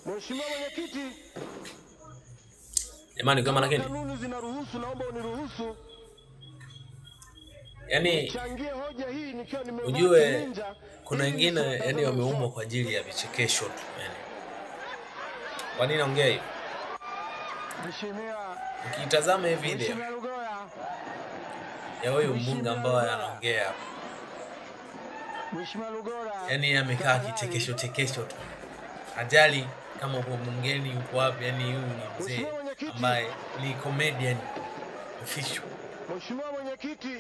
Mheshimiwa Mwenyekiti, Jamani kama lakini kanuni zinaruhusu, naomba uniruhusu yani nichangie hoja hii nikiwa nimevaa ujue kininja kuna ili wengine yani nisiwatazame wameumbwa usoni. kwa ajili ya vichekesho tu yani. Kwa nini naongea hivi? Mheshimiwa Ukiitazama hii video Mheshimiwa Lugoya, ya huyu mbunge Mheshimiwa ambaye Lugoya, anaongea hapa, Mheshimiwa Lugoya, yani yeye amekaa tafadhali. kichekesho chekesho tu, ajali kama uko bungeni uko wapi, yani huyu ni mzee Mheshimiwa Mwenyekiti, ambaye ni comedian official. Mheshimiwa Mwenyekiti,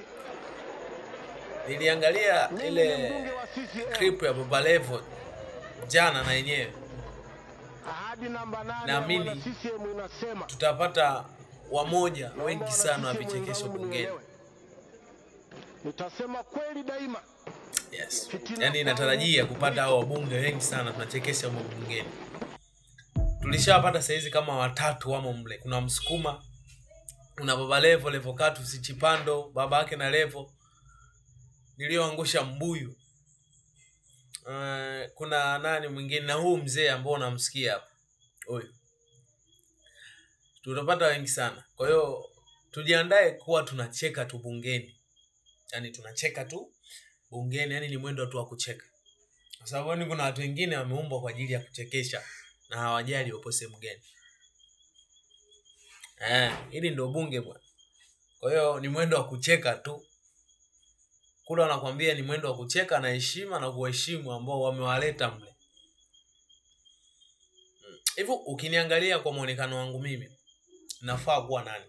Niliangalia mimi ni ile mbunge wa CCM. clip ya Baba Levo jana na yenyewe, Ahadi namba 8 ya mwana naamini CCM inasema, tutapata wamoja naomba wengi wana sana wa CCM vichekesho wenzangu bungeni. mnielewe, nitasema kweli daima, Yes, fitina yaani kwangu natarajia kupata hao wabunge wengi sana tunachekesha humo bungeni. Tulishawapata saizi kama watatu wamo mle. Kuna Msukuma, kuna Baba Levo, Levocatus Chipando, baba yake na Levo niliyoangusha mbuyu. Kuna nani mwingine na huu mzee ambao unamsikia hapa huyu, tutapata wengi sana. Kwa hiyo tujiandae kuwa tunacheka tu bungeni, yaani tunacheka tu bungeni, yani ni mwendo tu wa kucheka, kwa sababu yani kuna watu wengine wameumbwa kwa ajili ya kuchekesha na hawajali wapo sehemu gani. Hili ndio bunge bwana. Kwa hiyo ni mwendo wa kucheka tu kule, wanakwambia ni mwendo wa kucheka na heshima na kuheshimu ambao wamewaleta mle. Hivyo ukiniangalia kwa muonekano wangu mimi nafaa kuwa nani?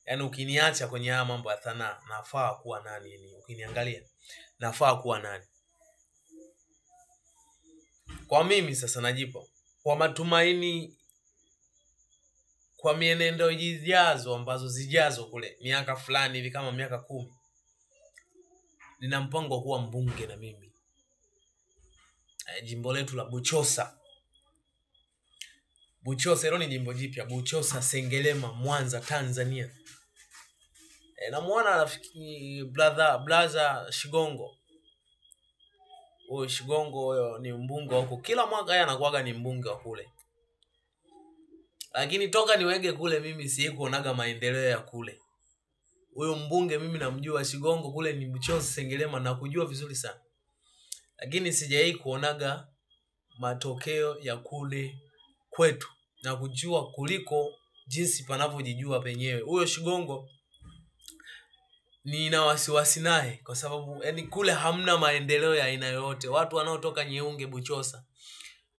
Yaani ukiniacha kwenye haya mambo ya sanaa nafaa kuwa nani? Yani ukiniangalia nafaa kuwa nani? Kwa mimi sasa najipa kwa matumaini, kwa mienendo ijazo ambazo zijazo kule miaka fulani hivi kama miaka 10, nina mpango wa kuwa mbunge na mimi jimbo letu la Buchosa. Buchosa hilo ni jimbo jipya, Buchosa Sengerema, Mwanza, Tanzania. Namuona rafiki brother Shigongo. Huyo Shigongo huyo ni mbunge huko. Kila mwaka yeye anakuwaga ni mbunge wa kule. Lakini toka niwege kule mimi sikuonaga maendeleo ya kule. Huyo mbunge mimi namjua Shigongo kule ni Buchosa Sengerema na kujua vizuri sana. Lakini sijawahi kuonaga matokeo ya kule kwetu na kujua kuliko jinsi panavyojijua penyewe. Huyo Shigongo nina wasiwasi naye kwa sababu yani kule hamna maendeleo ya aina yoyote. Watu wanaotoka Nyeunge Buchosa